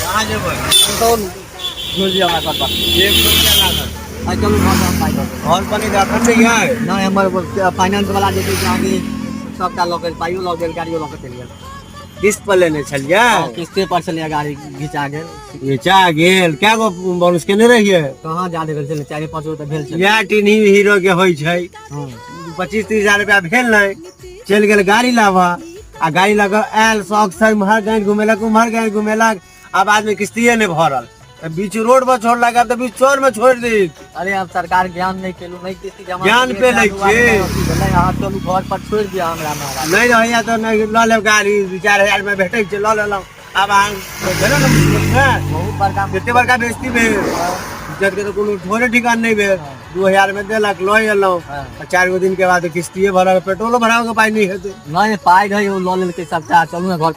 कहाँ जेबै? छोड़ि दिअ हमरा घर पर। 100 रुपया लागत। आइ चलू घर पर, हम पाइ दऽ देब। घर पर नहि तऽ एखन नहि अइ। नहि, हमर फाइनेंस वाला जे छै से अहाँके सबटा लऽ गेल, पाइयो लऽ गेल, गाड़ियो लऽ कऽ चलि गेल। किस्त पर लेने छलियै? हँ, किस्ते पर छलियै, गाड़ी घिचा गेल। घिचा गेल। कै गो बोनस केने रहियै? कहाँ जादे भेल छलै, चारि पाँच गो तऽ भेल छलै। इएह टीन्ही हीरो के होइ छै। 25-30 हजार रुपया भेल नहि, चलि गेल गाड़ी लाबऽ आ गाड़ी लऽ कऽ आयल, शौक से इम्हर गाड़ी घुमेलक, उम्हर गाड़ी घुमेलक आ बाद में किस्तिये नहि भरल तऽ बीच रोड पर छोड़लक। आब तऽ बीच चौर में छोड़ि दी। अरे, आब सरकार ज्ञान नहि केलू, नहि किस्ती जमा ज्ञान केलियै, पे लै ताहि दुआरे छी। नहि अथी भेलै। अहाँ चलू, घर पर छोड़ि दिअ हमरा महाराज। नहि रहैया तऽ नहि लऽ लेब गाड़ी। 2-4 हजार में भेटै छै, लऽ लेलहुँ। आब अहाँ भेलो ने मुसीबत मे? बहुत बड़का। कते बड़का बेइज्जती भेल, इज्जत के तऽ कोनो थोड़े ठिकान नहि भेल। 2000 में देलक, लऽ एलहुँ आ 4 गो दिन के बाद किस्तिये भरल, पेट्रोलो भराबे के पाइ नहि हेतै। नहि, पाइ रहै, ओ लऽ लेलकै सबटा। चलू ने घर पर।